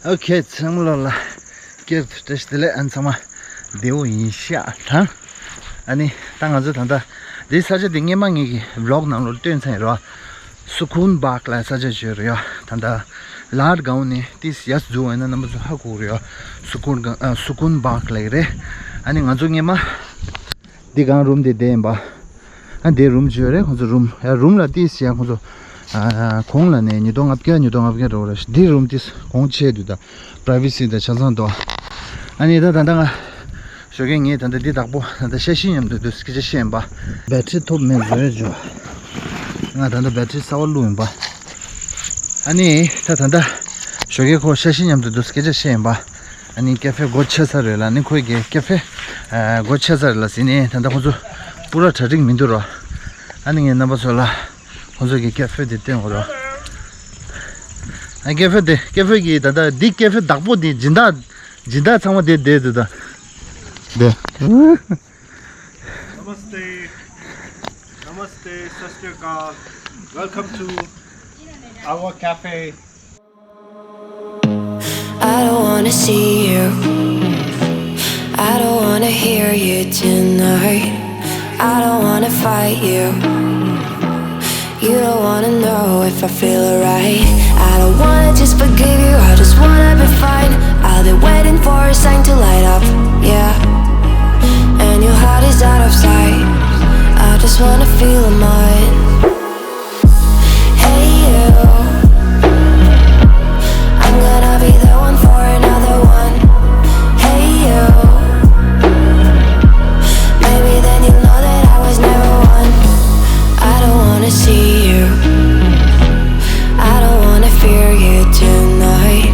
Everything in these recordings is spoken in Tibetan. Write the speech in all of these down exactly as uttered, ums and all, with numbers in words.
ཨོ་ཁེ། ཚང་མ་ལོ་ལ་སྐྱར་དུ་བཀྲ་ཤིས་བདེ་ལེགས། ཨ་ནི་ཚང་མ་བདེ་པོ་ཡིན་ཤག་དང་། ཨ་ནི་ད་ང་ཚོ་ད་ལྟ་འདི་ས་ཆ་འདི་སྔས་མ་ངེད་ཀྱི་ཝི་ལོག་ནང་ལོགས་སྟོན་ཚར་ཡོད་རེད་བ། སུ་ཁུན་བག་ལ་ས་ཆ་ཅིག་ཡོད་རེད་ཡ། ད་ལྟ་ལྷ་སྒང་ནས་ཏིས་ཡར་འཛུལ་བ་ཡིན་ན་རྣམ་པ་ཚོ་ཧ་གོ་གི་རེད་ཡ། སུ་ཁུན་སྒང་ཨ་སུ་ཁུན་བག་ལ་ཡི་རེད། ཨ་ནི་ང་ཚོ་སྔས་མ་འདི་སྒང་རུམ་དེ་བསྡད་ཡིན་པ། ཨ་འདི་རུམ་ཅིག་ཡོད་རེད། ཁོང་ཚོ་རུམ་ཡ་རུམ་ལ་ཏིས་ཡ་ཁོང་ཚོ་ཨ་གོང་ལ་ནས་ཉིས་སྟོང་ལྔ་བརྒྱ་ཉིས་སྟོང་ལྔ་བརྒྱ་འགྲོ་རེད། འདི་རུམ་ཏིས་གོང་ཆེ་འདུག་ད་པ་རའི་ཝེ་སི་དང་ཆ་ཚང་འདུག་ཨ་ནི་ད་ད་ལྟ་ང་ཞོགས་ཀས་ངས་ད་ལྟ་འདི་བདག་པོ་ད་ལྟ་ཤ་ཤི་མཉམ་དུ་འདུག་སྐད་ཆ་བཤད་ཡིན་པ། བེ་ཊི་རི་ཐོབ་མེད་བཟོས་བྱུང་། ང་ད་ལྟ་བེ་ཊི་རི་གསར་པ་བླུགས་ཡིན་པ། ཨ་ནི་ད་ད་ལྟ་ཞོགས་ཀས་ཁོ་ཤ་ཤི་མཉམ་དུ་འདུག་སྐད་ཆ་བཤད་ཡིན་པ། ཨ་ནི་ཀ་ཧྥེ་སྒོ་ཕྱེ་ཚར་རེད་ལ། ཨ་ནི་ཁོས་ཀྱི་ཀ་ཧྥེ་ཨ་སྒོ་ཕྱེ་ཚར་རེད་ལ་ཟེར་ནས་ད་ལྟ་ཁོ་ཚོ་པུ་ར་གྲ་སྒྲིག་མི་འདུག་རོ། ཨ་ནི་ངས་རྣམ་པ་ཚོ་ལ་ཁོ་ཚོ་གི་ཀ་ཧྥེ་དེ་སྟོན་དགོས་རོ། ཨ་ཀ་ཧྥེ་དེ་ཀ་ཧྥེ་གི་ད་ལྟ་འདི་ཀ་ཧྥེ་བདག་པོ་དེ་སྦྱིན་བདག་སྦྱིན་བདག་ཚང་མ་དེ་བསྡད་འདུག་ད། དེ། Namaste. Namaste, sat sri akal. Welcome to our cafe. I don't wanna see you. I don't wanna hear you tonight. I don't wanna fight you. You don't wanna know if I feel alright. I don't wanna just forgive you. I just wanna be fine. I'll be waiting for a sign to light up. Yeah. And your heart is out of sight. I just wanna feel mine. Hey you, I'm gonna be the one for another one. Hey you, maybe then you'll know that I was never one. I don't wanna see you. I don't wanna fear you tonight.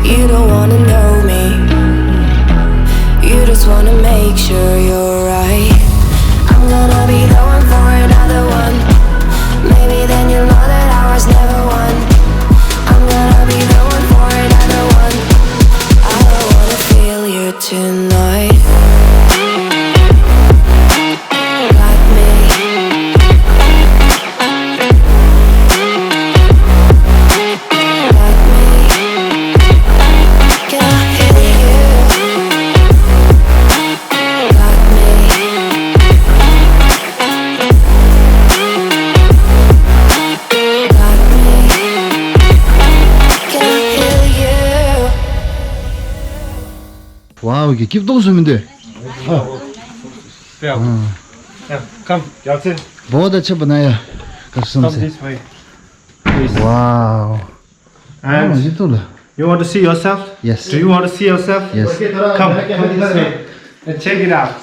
You don't wanna know me. You just wanna make sure you're right. I'm gonna be the one for another one. Maybe then you'll know that I was never one. I'm gonna be the one for another one. I don't wanna feel you tonight. Got me. Got me. Can I feel you? Got me. Got me. Can I feel you? ཝའོ་གི་སྐྱིད་ཏོག་བཟོ་མི་འདུག Yeah, come, Yaltsin. བོ་ད་ཆབ་ན་ཡ། གར་སོང་། Come ཟེར། This way, please. Wow. And ཨ་ཡིད་ཐུག་ལ། You want to see yourself? Yes. Do you want to see yourself? Yes. Come, come this way and check it out.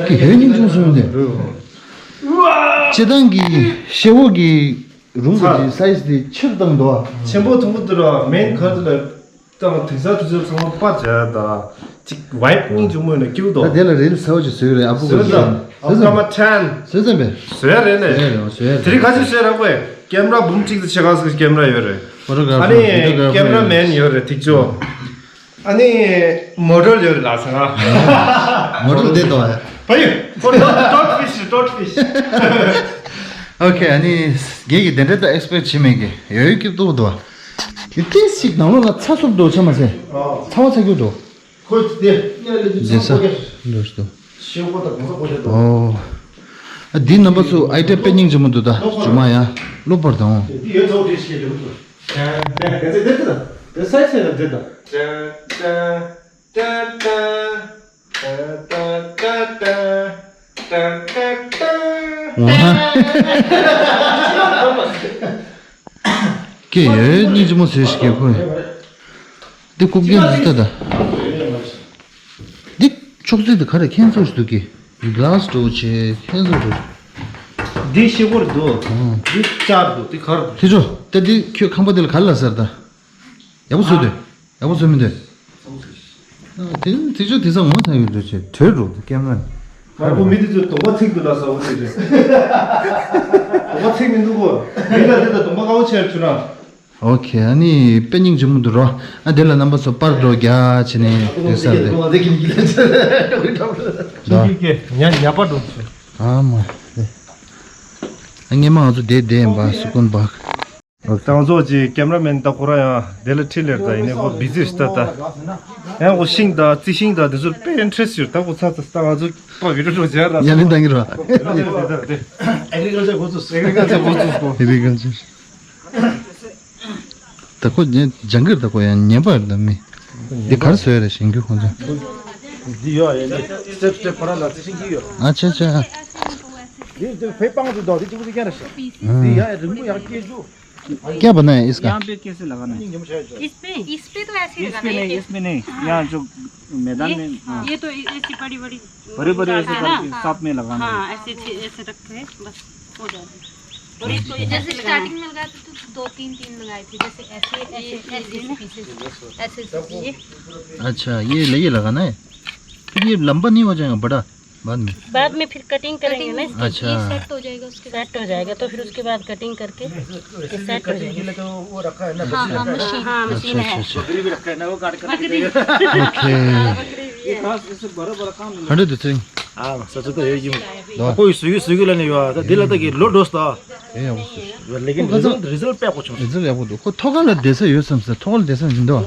ཀི་ཧེ་ཉིན་ཅུང་སོང་དེ། སྤྱི་བཏང་གི་ཤེ་བོ་གི་རུམ་གི་སའི་ཛི་དེ་ཆེར་བཏང་འདུག་ཆེན་པོ་ཐུང་པོ་དུ་ར་མེན་ག་དུ་ལ། དང་དེང་སང་དུས་ཚོད་ཚང་མ་པར་བྱས་ད་ཅིག་ཝའིབ་སྙིང་རྗེ་མོ་ཡིན་ན་སྐྱིད་དོ། ད་དེ་ལ་རིལ་ཟ་བ་ཅིག་བཟོས་རེད། ཨ་ཕུ་ག་བཟོས་ད། ཨོ་ཀ་མ་ཊན། བཟོས་ཙམ་པས། བཟོས་རེད་ནས། བཟོས་རེད། བཟོས་རེད། དེ་རིང་ཁ་ཆེ་བཟོས་ར་གོས། ཀེམ་ར་འབུམ་གཅིག་ཏུ་ཆེ་ཁག་སོགས་ཀེམ་ར་ཡོད་རེད། ཕོ་ཊོ་གྷ་ར་ཕར། ཨ་ནི་བི་ཌི་ཡོ་གྷ་ར་ཕར། ཀེམ་ར་མེན་ཡོད་རེད་ཐིག་ཅོ། ཨ་ནི་མོ་ཌེལ་ཡོད་རེད་ལ་ས་ང་། མོ་ཌེལ་བསྡད་དོ། བ་ཡོད། ཌོག་ཕིཤ་ཌོག་ཕིཤ། ཨོ་ཁེ། ཨ་ནི་རྒན་གྱི་དེ་འདྲ་ད་ཨེག་སི་པེག་བྱེད་མེད་གི་ཡོད་ཡོད་སྐྱིད་སྡུག་འདུག་དེ་ཏིས་ཞིག་ནང་ལོགས་ལ་ཚ་སུབ་འགྲོ་ཆ་མ་ཟད། ཨོ། ཚ་བ་ཚ་རྒྱུ་འགྲོ། ཁོས་དེ་གནས་ལ་དུས་རྗེ་ཚང་ས་པོ་གེ། འགྲོ་སྟོ། ཤེའུ་ཁོ་ད་གོང་ས་པོ་གེ་དང་། ཨོ། ཨ་འདི་རྣམ་པ་ཚོ་ཨའི་ཊེབ་དཔེ་སྙིང་རྗེ་མོ་འདུག་ད་ཇུ་མ་ཡ། གློ་བུར་དང་། འདི་ཡོད་ཚོ་དེ་ཤེས་རྒྱུ་འདུག་དེ་དེ་དེ་དེ་དེ་སའི་ཟེར་ན་དེ་དང་། ཏན་ཏན། ཏན་ཏན་ཏན་ཏན་ཏན་ཏན་ཏན། ཝ། ཀྱེ་ཡོད་སྙིང་རྗེ་མོ་བཟོས་ཤིག་ཀྱེ་ཁོས། འདི་རྐུབ་ཀྱོན་འདི་ལྟ་ད། འདི་ཕྱོགས་བརྩེགས་དེ་ག་རེ་ཁྱེད་ཚོ་ཞིག་འདུག་གི། གླ་སི་འགྲོ་བྱེད་ཁྱེད་ཚོ་འགྲོ། འདི་ཤེལ་སྒོར་འདུག་ཨང་། འདི་ལྕགས་འདུག་འདི་གར་འདུག་ཐེ་ཆོ། ད་འདི་ཁྱོད་ཁང་པ་འདི་ལ་ག་རེ་ལབ་ཟེར་ད། ཡག་པོ་བཟོས་འདུག་ཡག་པོ་བཟོས་མི་འདུག་དེ་དེ་ཚོ་དེ་ཚོ་ངོ་ཚ་ཡོད་འདུག་ཅེས་བྲོས་འགྲོ་འདུག་ཀེམ་ར་ནས། ང་ཁོ་མི་དེ་ཚོས་གདོང་པ་ཚིག་འདུག་ལ་ཟ་འོ་དེ་རེད། གདོང་པ་ཚིག་མི་འདུག་གོ། མི་ལ་དེ་ད་གདོང་པ་དཀར་པོ་ཆེར་བྱུང་ན། ཨོ་ཁེ། ཨ་ནི་དཔེ་སྙིང་རྗེ་མོ་འདུག་རོ། ཨ་དེ་ལ་རྣམ་པ་ཚོ་པར་འགྲོ་རྒྱ་བྱས་ནས་དེ་ཟེར་དེ། ཀེ་ཀེ་ཉ་ཉ་པ་འགྲོ་ཚོ། ཨ་མ་དེ། ཨ་སྔས་མ་ང་ཚོ་དེ་བསྡད་ཡིན་པ་སུ་ཀུན་བག་ང་ཚོ་གི་ཀེམ་ར་མེན་ད་ཁོ་རང་ཡང་དེ་ལ་ཁྲིད་ལེར་ད་ཡིན་ནའི་ཁོ་བི་ཟི་རེད་ད། ད་ཡང་ཁོ་ཤིང་ད་རྩི་ཤིང་ད་དེ་ཚོར་དཔེ་ཨིན་ཊི་རེ་སི་ཊི་ཡོད། ད་ཁོ་ཚ་ཚ་ད་ང་ཚོ་ད་བི་ཌི་ཡོ་བྱས་ར་ཡ་ལེ་ད་གི་ར། ཨེག་རི་ཀལ་ཅར་འགོ་བཙུགས། ཨེག་རི་ཀལ་ཅར་འགོ་བཙུགས། ཨེག་རི་ཀལ་ཅར། ད་ཁོ་ཉན་ལྗང་གིར་ད་ཁོ་ཡང་ཉན་པ་རེད་ད་མི། འདི་གར་བཟོས་རེད་ཞིང་རྒྱུ་ཁོང་ཚོ། འདི་ཡོད་ཡོད་འདི་སི་ཊེབ་སི་ཊེབ་ཁོ་རང་ལ་རྩི་ཤིང་གི་ཡོད། ཨ་ཆེ་ཆེ། འདི་འདི་བོད་སྤང་འདི་འདུག་འདི་གཅིག་པུ་གཅིག་རྐྱང་རེད་ཤག་འདི་ཡང་རིང་པོ་ཡང་སྐྱེ་རྒྱུ། क्या बनाया है इसका? यहाँ पे कैसे लगाना है? इस पे? इस पे तो ऐसे ही इस पे लगाना है नहीं, कि इसमें नहीं, यहाँ जो मैदान ये, में, हाँ। ये तो ऐसी बड़ी बड़ी बड़े बड़े ऐसे करके साथ में लगाना है। हाँ, ऐसे ऐसे रखे बस। हो जाएगा। और इसको ये जैसे स्टार्टिंग में लगाए थे तो दो तीन तीन लगाए थे, जैसे ऐसे ऐसे ऐसे पीसेस ऐसे ये। अच्छा, ये ये लगाना है, फिर ये लंबा नहीं हो जाएगा बड़ा बाद में? बाद में फिर कटिंग करेंगे ना इसकी। अच्छा। ये सेट हो जाएगा, उसके सेट हो जाएगा तो फिर उसके बाद कटिंग करके ये सेट हो जाएगा। हाँ, हाँ, मशीन। हाँ, मशीन है। बकरी भी रखा है ना, वो काट कर ओके। ये खास ऐसे बड़ा बड़ा काम नहीं। हंड्रेड। हाँ, सच तो है ये। कोई सुगी सुगी लाने हुआ था, दिल आता कि लो दोस्त था। ए, अब लेकिन रिजल्ट रिजल्ट पे कुछ रिजल्ट अब दो को थोकल देसा यो समस्या थोकल देसा जिंदो।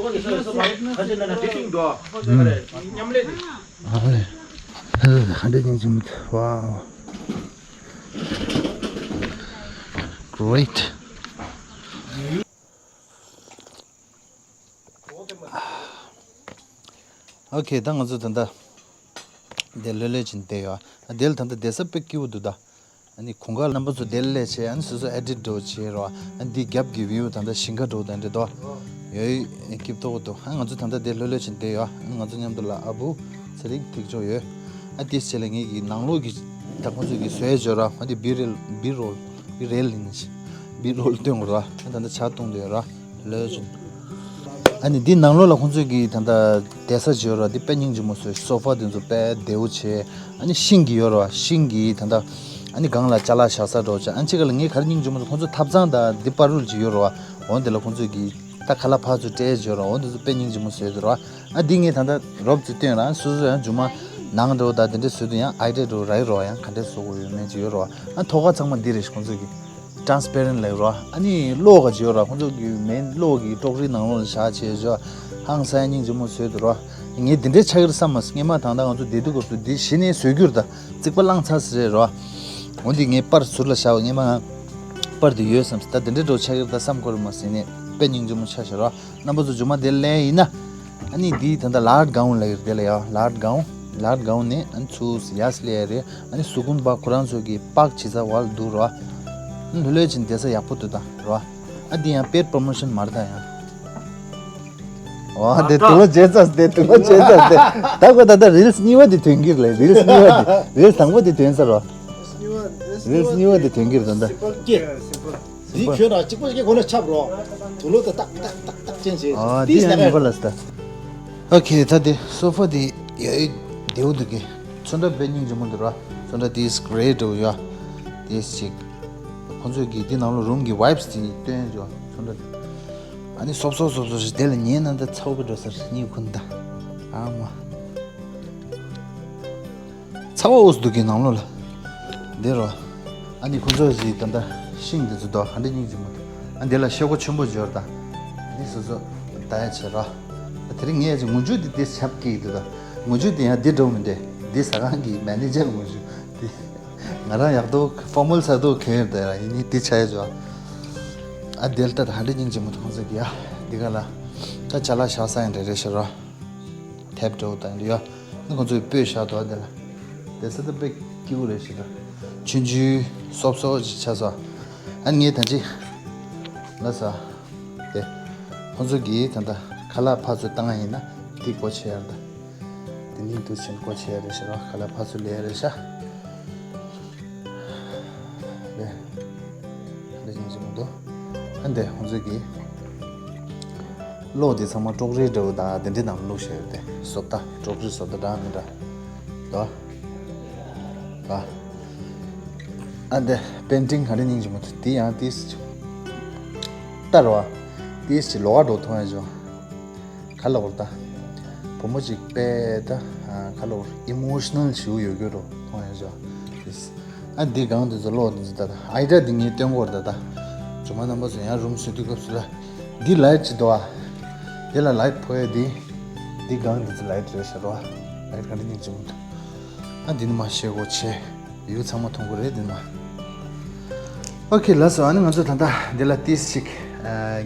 हंड्रेड। वाओ। Great. Okay, ད་ང་ཚོ་ད་ལྟ་དེ་ལྷོད་ལྷོད་ཅིག་བསྡད་ཡོད། དེ་ལ་ད་ལྟ་བསྡད་ས་དཔེ་སྐྱིད་པོ་འདུག་ད། ཨ་ནི་གུང་དཀར་རྣམ་པ་ཚོ་དེ་ལ་སླེབས་བྱས་ཨ་ནི་སོ་སོ་ཨེ་ཌིཊ་འདྲ་བོ་བྱེད་རོགས། ཨ་ནི་འདི་རྒྱབ་ཀྱི་བིའུ་ད་ལྟ་ཞིང་ཁ་འདྲ་བོ་དང་འདྲ་འདུག་ཡོད་སྐྱིད་ཏོག་ཏོ། ཨ་ང་ཚོ་ད་ལྟ་དེ་ལྷོད་ལྷོད་ཅིག་བསྡད་ཡོད། ཨ་ང་ཚོ་མཉམ་དུ་ལ་ཨ་བུ་ཚེ་རིང་ཐིག་ཅོ་ཡོད། ཨ་དེ་བྱས་ལ་ངེད་ཀྱི་ནང་ལོགས་ཀྱི་ད་ཁོང་ཚོ་གི་བཟོས་འཇོག་ར། ཨ་དེ་བི་རེལ་བི་རོལ་བི་རེལ་ཡིན་ན་བི་རོལ་སྟོན་དགོས་ར། ཨ་ད་ལྟ་ཇ་བཏུང་བསྡད་ཡོད་ར། ལོས་བྱུང་། ཨ་ནི་འདི་ནང་ལོགས་ལ་ཁོང་ཚོས་ཀྱི་ད་ལྟ་བསྡད་ས་བྱོས་ར། འདི་དཔེ་སྙིང་རྗེ་མོ་བཟོས། སོ་ཕ་དེ་ཚོ་དཔེ་བདེ་བོ་བྱས། ཨ་ནི་ཤིང་གི་ཡོད་ར། ཤིང་གི་ད་ལྟ་ཨ་ནི་སྒང་ལ་ཅ་ལག་བཞག་ས་འདྲ་བོ་བྱས། ཨ་ནི་གཅིག་ག་ལ་ངས་ག་རེ་སྙིང་རྗེ་མོ་བཟོས། ཁོང་ཚོ་ཐབ་ཚང་དང་འདི་བར་རུ་ཅིག་ཡོད་ར། འོ་འདི་ལ་ཁོང་ཚོས་ཀྱི་ད་ཁ་ལག་ཕར་ཚུར་སྤྲད་བྱོས་ར། འོ་འདི་ཚོ་དཔེ་སྙིང་རྗེ་མོ་བཟོས་འདུག་ར། ཨ་འདི་ངས་ད་ལྟ་རོབ་ཙམ་སྟོན་ར། སོ་སོ་ཡང་མཇུག་མ་ནང་འདྲ་བོ་དང་དེ་འདྲས་བཟོས་དུས་ཡང་ཨའི་ཌི་ཡ་འདྲ་བོ་རག་གི་ར། ཡང་ག་འདྲས་བཟོ་དགོས་ཡོད་མེད་ཅིག་ཡོད་ར། ཨ་ཐོག་ཁ་ཚང་མ་འདི་རེད། ཁོང་ཚོས་ཀྱི་ཊེ་རན་སི་པེ་རེན་ཊི་ལབ་རོ། ཨ་ནི་གློག་ག་བྱེད་རོ། ཁོང་ཚོ་གི་མེན་གློག་གི་ཀྲོག་རིའི་ནང་ལོགས་ལ་བཞག་བྱས་བྱོ། ཧང་སང་སྙིང་རྗེ་མོ་བཟོས་འདུག་རོ། ངས་འདི་འདྲའི་ཆགས་ཀྱི་རེད་བསམ་མ་སོང་། སྔས་མ་དང་ད་ང་ཚོ་བསྡད་དུས་སྐབས་སུ་འདི་གཞི་ནས་བཟོས་རྒྱུ་རེད། ད་རྩིག་པ་བླངས་ཚར་ཟེར་རེད་རོ། འོ་འདི་ངས་པར་ཟུར་ལ་བཞག་སྔས་མ་ང་པར་དེ་ཡོད་བསམ་སོང་། ད་འདི་འདྲའི་འདྲ་བོ་ཆགས་ཀྱི་རེད་ད་བསམ་ཁོ་རེད་མ་ཟིན་ནས་དཔེ་སྙིང་རྗེ་མོ་ཆགས་ཤག་རོ། རྣམ་པ་ཚོ་མཇུག་མ་དེ་ལེན་ཡིན་ན། ཨ་ནི་འདི་ད་ལྟ་ལཱར་གའོན་ལ་ཡོད་དེ་ལ་ཡ། ལཱར་གའོན། ལཱར་གའོན་ནས་ཨ་ནི་ཚུར་ཡར་སླེབས་ཡ་རེད། ཨ་ནི་སུ་ཀུན་པ་ཁོ་རང་ཚོ་གི་པག་བྱེད་ས་བར་འདུག་རོ། ཨ་ནི་ལྷོད་ལྷོད་ཅིག་བསྡད་ས་ཡག་པོ་འདུག་ད་རོ། ཨ་འདི་ཡང་པེཌ་པོ་རོ་མོ་ཤན་མ་རེད་ད་ཡང་། ཨོ་དེ་དུ་ལོ་བྱས་ཚར་དེ་དུ་ལོ་བྱས་ཚར་དེ། ད་ཁོ་ད་ལྟ་རིལ་སི་གཉིས་པ་དེ་ཐོན་གྱི་རེད། རིལ་སི་གཉིས་པ་དེ་རིལ་སི་དང་པོ་དེ་ཐོན་ཚར་རོ། རིལ་སི་གཉིས་པ་དེ་ཐོན་གྱི་རེད་ད་ལྟ། འདི་ཁྱོད་རང་གཅིག་པོ་ཞིག་ཁོ་ན་ཆབ་རོགས། དུ་ལོ་དེ་ཏག་ཏག་ཏག་ཏག་ཅན་བྱས། ཨ་འདི་ཡང་ནི་པ་ལ་སྟ། ཨོ་ཁེ། ད་དེ་སོ་ཕ་དེ་ཡ་ཡི་བདེ་བོ་འདུག་གི། ཚོན་ཁྲ་དཔེ་སྙིང་རྗེ་མོ་འདུག་ར། ཚོན་ཁྲ་དེ་སི་གྷེ་རེ་འདྲ་བོ་ཡོད། དེ་ཞིག་ཁོང་ཚོས་ཀྱི་འདི་ནང་ལོ་རུམ་གྱི་ཝའིབ་སི་དེ་སྟོན་འཇོག་ཚོན་ཁྲ་དེ། ཨ་ནི་སོབ་སོབ་སོབ་སོབ་ཞིག་དེ་ལ་ཉན་ན་ད་ཚ་བོ་འགྲོ་ས་རེད་སྙིང་ཁུ་ད། ཨ་མ། ཚ་བ་འུ་སུ་འདུག་གི་ནང་ལོགས་ལ། འདི་རོ། ཨ་ནི་ཁོ་ཚོ་ཞིག་ད་ལྟ་ཤིང་འདི་ཚོ་འདུག་ཧ་འདྲ་སྙིང་རྗེ་མོ་འདུག་ཨ་འདི་ལ་ཤེལ་སྒོ་ཆེན་པོ་འབྱོར་ད། འདི་སོ་སོ་ད་ཡ་བྱེད་རོ། ད་དེ་རིང་ངས་ཅིག་ངུ་རྒྱུ་འདི་དེ་ཞབས་སྐྱེས་འདུག་ད། ངུ་རྒྱུ་འདི་ཡང་འདི་འགྲོ་མི་འདུག་འདི་ཟ་ཁང་གི་མེ་ནེ་ཇར་ངུ་རྒྱུ་འདི། ང་རང་ཡག་ཏུ་ཧྥོར་མལ་ཟ་ཏུ་གོན་ཡོད་ད་ཡ་ཡིན་ནི་འདི་ཆ་ཡ་འཇོ། ཨ་འདི་ལ་ད་ད་ཧ་འདྲ་སྙིང་རྗེ་མོ་འདུག་ཁོང་ཚོ་གི་ཡ། འདི་ག་ལ་ད་ཅ་ལག་བཞག་ས་ཡང་རེ་རེ་བྱེད་རོ། ཐེབས་འདྲ་བོ་དང་འདི་ཡོད། ནི་ཁོང་ཚོས་སྤོས་བཞག་འདུག་དེ་ལ། དེ་ས་ད་དཔེ་སྐྱིད་པོ་རེད་ཞེས་ད། ཆུང་ཆུང་སོབ་སོབ་ཅིག་ཆགས་སོང་། ཨ་ངས་ད་ཅི། ལ་ས། དེ། ཁོང་ཚོ་གིས་ད་ལྟ་ཁ་ལག་ཕར་ཚུར་བཏང་ཡ་ཡིན་ན་དེ་སྒོ་ཕྱེ་ཡ་རེད་ད། དེ་ནི་དུས་ཆེན་སྒོ་ཕྱེ་ཡ་རེད་ཞེས་རོ། ཁ་ལག་ཕར་ཚུར་ལེན་ཡ་རེད་ཤག་ལེ། ལེ་ཅིང་ཅིང་མི་འདུག་ཨ་འདི་ཁོང་ཚོས་གིས། གློག་འདི་ཚང་མ་ཀྲོག་རིལ་འདྲ་བོ་དང་དེ་འདྲའི་ནང་བླུགས་བཞག་ཡོད་དེ། བཟོ་ལྟ་ཀྲོག་རིལ་བཟོ་ལྟ་འདྲ་མི་འདྲ། ལོ། ལ། ཨ་འདི་པེན་ཊིང་ག་རེ་སྙིང་རྗེ་མོ་འདུག་འདི་ཡང་ཏིས་ཅིག་ལྟ་རོ། ཏིས་ཅིག་ལོགས་ཀ་འགྲོ་མཐོང་ཡ་ཅོ། ག་ལ་བོར་ད། བུ་མོ་ཅིག་དཔེ་ད། ག་ལ་བོར་ཨི་མོ་ཤི་ནལ་ཞིག་ཡོད་རྒྱུ་རོ་མཐོང་ཡ་ཅོ། ཏིས། ཨ་འདི་གང་དུ་ཚོ་ལོག་དུ་ཚོ་ད་ད་ཨའི་ཌི་ཡ་འདི་ངས་སྟོན་གོ་ར་ད་ད། དུ་མ་རྣམ་པ་ཚོ་ཡང་རུམ་བཟོས་དུས་སྐབས་སུ་ལ། འདི་ལའེ་ཊི་ཅིག་འདུག་ཨ། དེ་ལ་ལའེ་ཊི་ཕོག་ཡ་འདི། འདི་སྒང་འདི་ཚོ་ལའེ་ཊི་རེད་ཤག་རོ། ལའེ་ཊི་ག་འདྲ་སྙིང་རྗེ་མོ་འདུག་ཨ་འདི་ནི་མ་ཤེས་གོ་ཆེ། ཡུལ་ཚང་མ་མཐོང་གི་རེད་འདི་ནི་མ། ཨོ་ཁེ་ལགས་སོ། ཨ་ནི་ང་ཚོ་ད་ལྟ་འདི་ལ་ཏིས་ཅིག་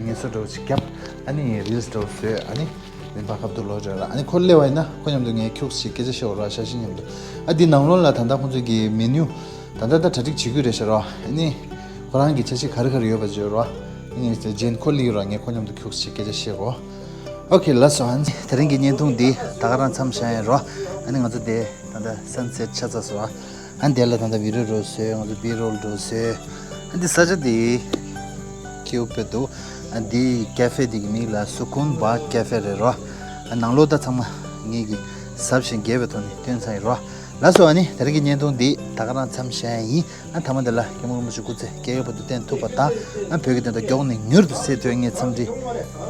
ངལ་གསོ་འདྲ་བོ་ཅིག་བརྒྱབ། ཨ་ནི་རིལ་སི་འདྲ་བོ་བཟོས། ཨ་ནི་འདི་བར་སྐབས་དུ་ལོ་རེད་ལ། ཨ་ནི་ཁོ་སླེབས་པ་ཡིན་ན་ཁོ་མཉམ་དུ་ངས་ཁྱུག་ཅིག་སྐད་ཆ་བཤད་འོ་ར། ཤ་ཤི་མཉམ་དུ། ཨ་འདི་ནང་ལོགས་ལ་ད་ལྟ་ཁོང་ཚོ་གི་མེ་ནིའུ་ད་ལྟ་ད་གྲ་སྒྲིག་བྱེད་དགོས་རེད་ཤག་རོ། ཨ་ནི་ཁོ་རང་གི་འཆར་གཞི་ག་རེ་ག་རེ་ཡོད་པ་བརྗོད་རོ། ཨ་ནི་ངས་ཇེན་ཁོ་སླེབས་རོ། ངས་ཁོ་མཉམ་དུ་ཁྱུག་ཅིག་སྐད་ཆ་བཤད་གོ། ཨོ་ཁེ་ལགས་སོ། ཨ་ནི་དེ་རིང་གི་བརྙན་ཐུང་འདི་ད་ག་རང་མཚམས་བཞག་ཡིན་རོ། ཨ་ནི་ང་ཚོ་དེ་ད་ལྟ་སན་སེ་ཊི་ཆ་ཚར་སོང་ར། ཨ་ནི་དེ་ལ་ད་ལྟ་བི་ཌི་ཡོ་འདྲ་བཟོས། ང་ཚོ་བི་རོལ་འདྲ་བཟོས། ཨ་ནི་འདི་ས་ཆ་འདི་ཁྱེའུ་དཔེ་འདུག་ཨ་འདི་ཀེ་ཧྥེ་འདི་གི་མིང་ལ་སུ་ཀུན་བྷ་ཀེ་ཧྥེ་རེད་རོ། ཨ་ནང་ལོགས་ད་ཚང་མ་ངེད་ཀྱི་གཟབ་ཞིང་རྒྱས་པའི་ཐོག་ནས་སྟོན་ཚར་ཡིན་རོ། ལགས་སོ། ཨ་ནི་དེ་རིང་གི་བརྙན་ཐུང་འདི་ད་ག་རང་མཚམས་བཞག་ཡིན། ཨ་མཐའ་མ་འདི་ལ་སྐྱབས་མགོན་རིན་པོ་ཆེ་སྐུ་ཚེ་བསྐལ་བརྒྱའི་བར་དུ་བརྟན་ཐུབ་པ་དང་། ཨ་བོད་ཀྱི་བདེན་མཐའ་མགྱོགས་ནས་མྱུར་དུ་གསལ་ཐུབ་ངས་འཚམས་འདྲི་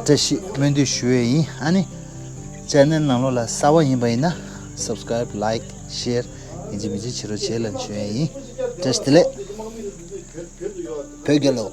བཀྲ་ཤིས་སྨོན་འདུན་ཞུ་ཡས་ཡིན། ཨ་ནི་ཅེ་ནལ་ནང་ལོགས་ལ་གསར་པ་ཡིན་པ་ཡིན་ན་སབ་སི་ཀ་རའིབ། ལའིཀ། ཤེར། ཡིན་གཅིག་མིན་གཅིག་བྱེད་རོགས་བྱེད་ལབ་ཞུ་ཡས་ཡིན། བཀྲ་ཤིས་བདེ་ལེགས། བོད་རྒྱལ་ལོ།